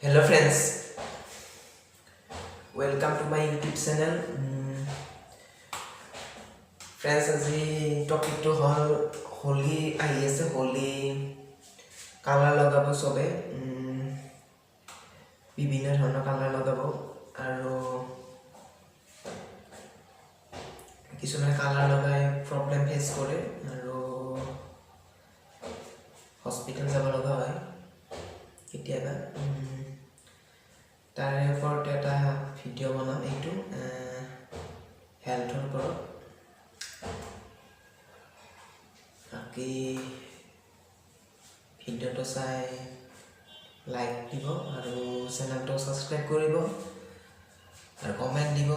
Hello friends, welcome to my YouTube channel. Friends, আজি টপিকটো হ'ল হোলী আহি আছে। হোলী কালাৰ লগাব চবে, বিভিন্ন ধৰণৰ কালাৰ লগাব আৰু কিছুমানে কালাৰ লগাই প্ৰব্লেম ফেচ কৰে আৰু হস্পিটেল যাব লগা হয় কেতিয়াবা। তাৰে ওপৰত এটা ভিডিঅ' বনাম, এইটো হেল্থৰ ওপৰত। বাকী ভিডিঅ'টো চাই লাইক দিব আৰু চেনেলটো ছাবস্ক্ৰাইব কৰিব আৰু কমেণ্ট দিব।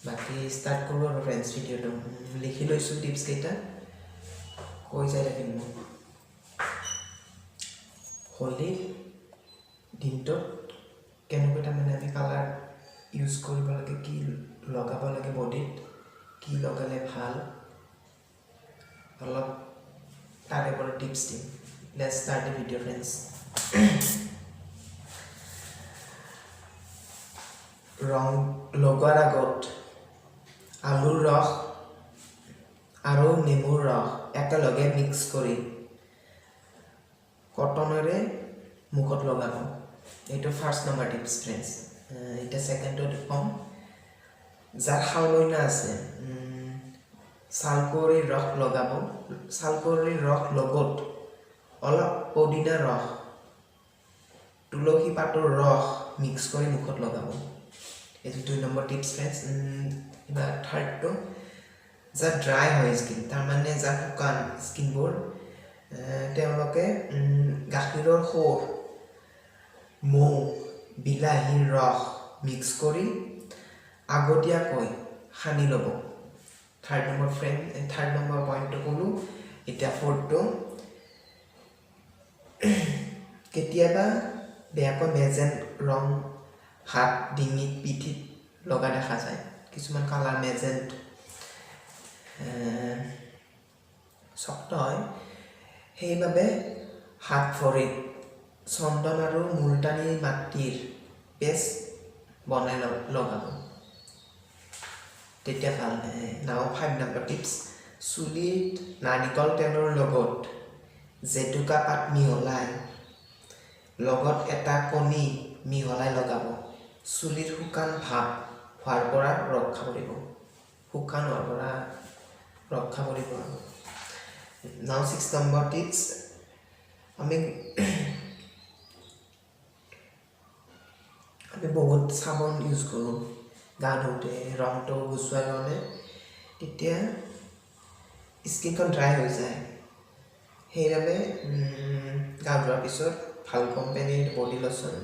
বাকী ষ্টাৰ্ট কৰোঁ আৰু ফ্ৰেণ্ডছ ভিডিঅ'টো। লিখি লৈছোঁ টিপছকেইটা, কৈ যাই থাকিম মই। হোলীৰ দিনটোত কেনেকৈ তাৰমানে আমি কালাৰ ইউজ কৰিব লাগে, কি লগাব লাগে বডিত, কি লগালে ভাল, অলপ তাৰে ওপৰত টিপছ দিম। Let's start the video, friends. ৰং লগোৱাৰ আগত আলুৰ ৰস আৰু নেমুৰ ৰস একেলগে মিক্স কৰি কটনেৰে মুখত লগাব। এইটো ফাৰ্ষ্ট নম্বৰ টিপছ, ফ্ৰেণ্ডছ। এতিয়া ছেকেণ্ডটো ক'ম। যাৰ শালমইনা আছে, ছালকুঁৱৰীৰ ৰস লগাব। ছালকুঁৱৰীৰ ৰস লগত অলপ পদিনা ৰস, তুলসী পাতৰ ৰস মিক্স কৰি মুখত লগাব। এইটো 2 নম্বৰ টিপছ, ফ্ৰেণ্ডছ। এইবাৰ থাৰ্ডটো, যাৰ ড্ৰাই হয় স্কিন, তাৰমানে যাৰ শুকান স্কিনবোৰ, তেওঁলোকে গাখীৰৰ সৰ, মৌ, বিলাহীৰ ৰস মিক্স কৰি আগতীয়াকৈ সানি ল'ব। Third number friend, third number পইণ্টটো ক'লোঁ। এতিয়া ফ'ৰ্থটো, কেতিয়াবা বেয়াকৈ মেজেণ্ট ৰং হাত, ডিঙিত, পিঠিত লগা দেখা যায়। কিছুমান কালাৰ মেজেণ্ট শক্ত হয়, সেইবাবে হাত ভৰিত চন্দন আৰু মুলতানী মাটিৰ পেষ্ট বনাই লগাব, তেতিয়া ভাল। নাও 5 নম্বৰ টিপছ, চুলিত নাৰিকল তেলৰ লগত জেতুকা পাত মিহলাই লগত এটা কণী মিহলাই লগাব। চুলিৰ শুকান ভাৱ হোৱাৰ পৰা ৰক্ষা পৰিব, শুকান হোৱাৰ পৰা ৰক্ষা পৰিব। আৰু নাও 6 নম্বৰ টিপছ, আমি আমি বহুত চাবোন ইউজ কৰোঁ গা ধুওঁতে ৰংটো গুচোৱাৰ কাৰণে, তেতিয়া স্কিনখন ড্ৰাই হৈ যায়। সেইবাবে গা ধোৱাৰ পিছত ভাল কোম্পানীৰ বডি লোচন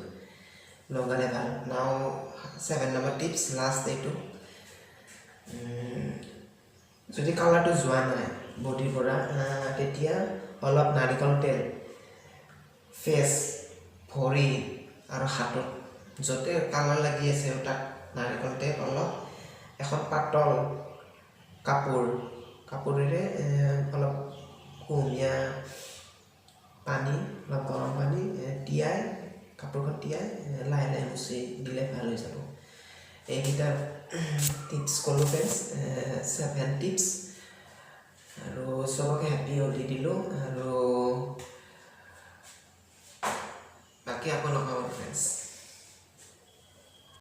লগালে ভাল। নাও 7 নম্বৰ টিপছ, লাষ্ট এইটো, যদি কালাৰটো যোৱা নাই বডিৰ পৰা, তেতিয়া অলপ নাৰিকল তেল ফেচ, ভৰি আৰু হাতত য'তে কালাৰ লাগি আছে তাত নাৰিকল তেল অলপ এখন পাতল কাপোৰেৰে অলপ কুহুমীয়া পানী, অলপ গৰম পানী তিয়াই, কাপোৰখন তিয়াই লাহে লাহে মুচি দিলে ভাল হৈ যাব। এইকেইটা টিপছ ক'লোঁ ফ্ৰেণ্ডছ, 7 টিপছ। আৰু চবকে হেপী হোলী দিলোঁ আৰু বাকী আকৌ লগ পাম, ফ্ৰেণ্ডছ।